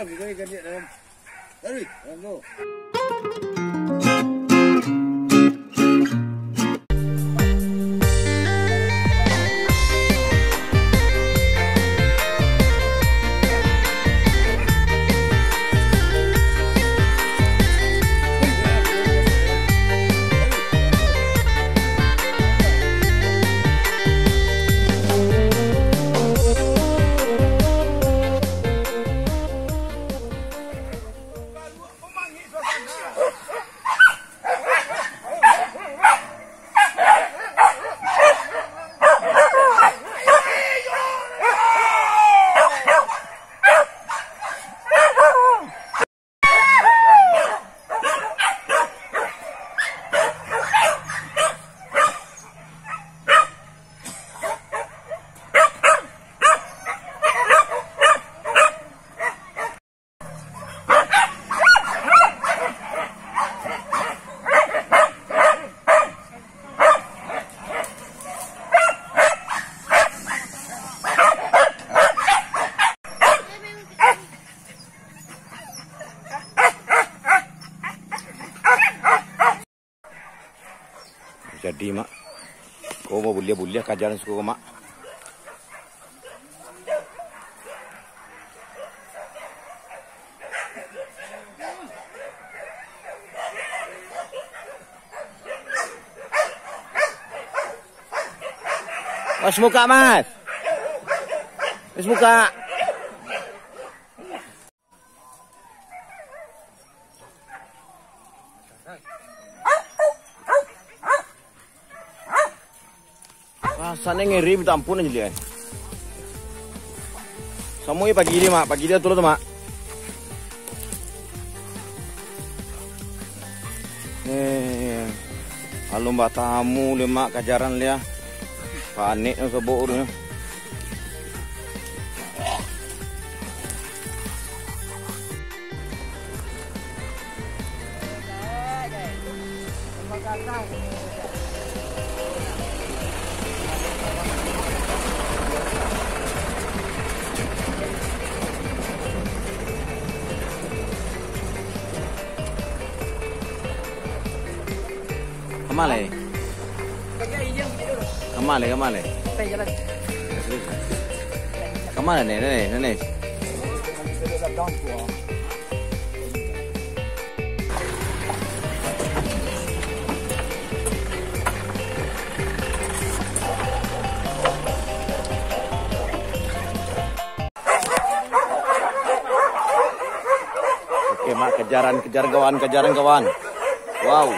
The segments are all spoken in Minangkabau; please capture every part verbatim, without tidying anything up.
Buka ikan dia dalam. Tarik, dalam tu. Jadi, Mak, ko babuliah-buliah kajaran suku ko, Mak. Mas, buka, Mas. Mas, buka. Rasanya ngeri, minta ampun aja dia. Samo pagi dia, Mak. Pagi dia turun tu, Mak. Eh, alun batamu le, Mak, kajaran le, ah. Panik no sobok tu. Kama lai? Kama lai, kama lai? Kama lai, Nek, Nek, Nek? Oke, Mak, kajaran, kajaran kawan, kajaran kawan. Wow.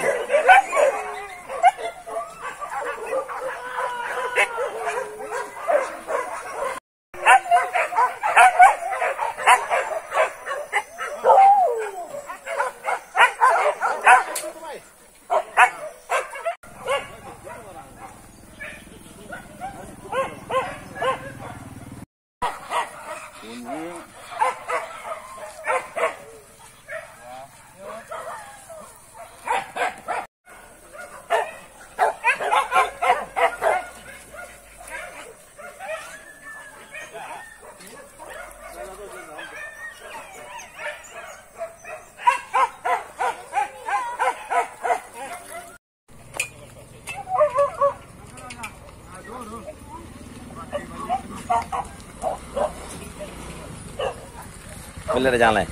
Boleh dah jalan lai.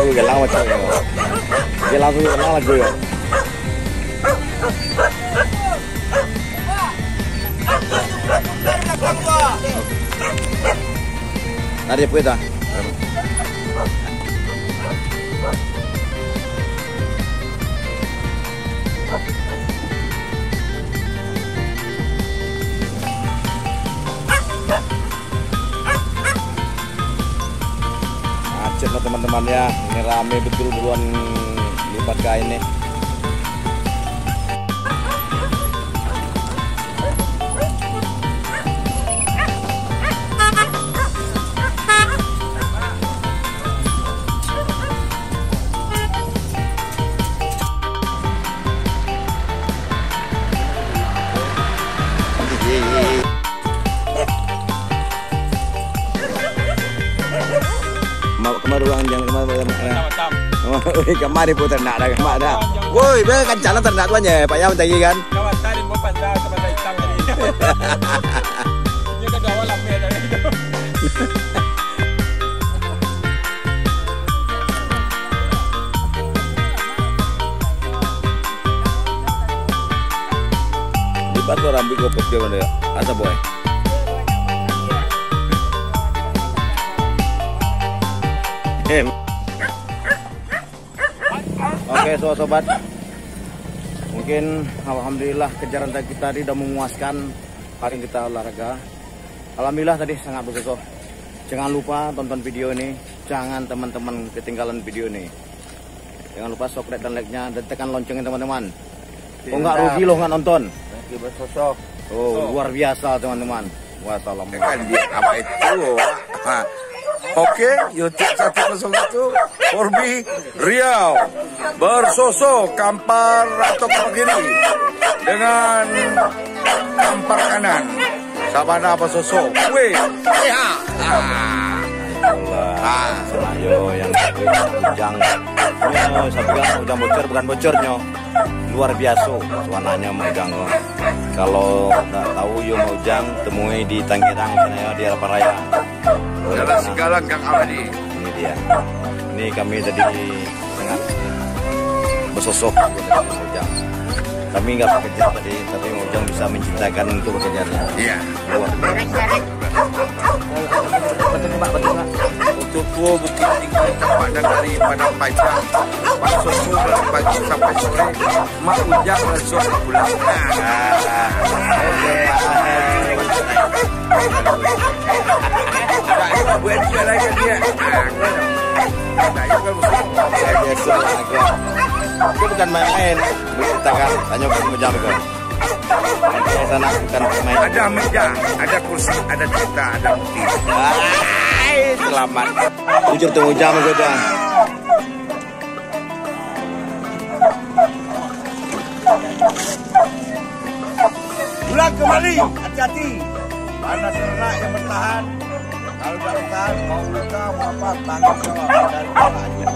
Galang macam ni. Galang tu galang lagu ya. Tadi apa dah? Macet lah teman-teman ya. Ini rame betul buruan lipat kain nih. Ma-, kemari urang, jan kemari, jan kemari. Macam-macam. Oi, kemari pun ternak dah, kemari dah. Woi, be, kan jalan ternak tu aja, Pak Yam tadi kan. Kawan tadi, gua pandang, kawan hitam tadi. Dia kan awal lapeh tadi. Lipat tu rambut gua putih mana? Asa boy. Em. Oke, sobat-sobat. Mungkin alhamdulillah kegiatan kita tadi udah memuaskan. Hari kita olahraga. Alhamdulillah tadi sangat bersosoh. Jangan lupa tonton video ini. Jangan teman-teman ketinggalan video ini. Jangan lupa subscribe dan like-nya dan tekan loncengnya teman-teman. Oh, enggak rugi loh nggak nonton. Nanti bersosoh. Oh, luar biasa teman-teman. Wah, salam. Ya kan, dia apa itu? Ha. Oke, YouTube satu kosong satu, Forbi Riau. Bersosoh kampar atau kampar kiri dengan kampar kanan. Sabana bersosoh. Weh, ya. Ah. Ah, sama yo yang ujang. Yo, sabukan ujang bocor, bukan bocornyo. Luar biaso suananyo Mak Ujang ko. Kalau ndak tahu yo Mak Ujang, temui di Tanggerang sana yo, di Harapan Raya. Jalan Sigalang, Gang Amadi. Ini dia. Ini kami tadi sangat bersosok Mak Ujang. Kami nggak bekerja tadi, tapi Ujang bisa menciptakan untuk bekerja. Iya. Wah. Betul, Pak, betul, Pak. Untuk tua Bukit Tinggi, terpandang dari Padang Panjang. Pak Soso dari pagi sampai sore, Mak Ujang langsung pulang. Nah, oke. Nah, ini buat dia lagi, dia. Nah, ini. Nah, ini kan musuh. Luar biasa, agak. Itu bukan main-main. Kita kan, tanya Mak Ujang juga. Saya sana bukan main. Ada meja, ada kursi, ada cerita, ada bukti. Hai, selamat. Bujur tu Ujang juga dah. Pulang kembali, hati-hati. Mana ternak yang bertahan? Kalau tak bertahan, mau luka, mau apa, tanggung jawab dari bapaknya.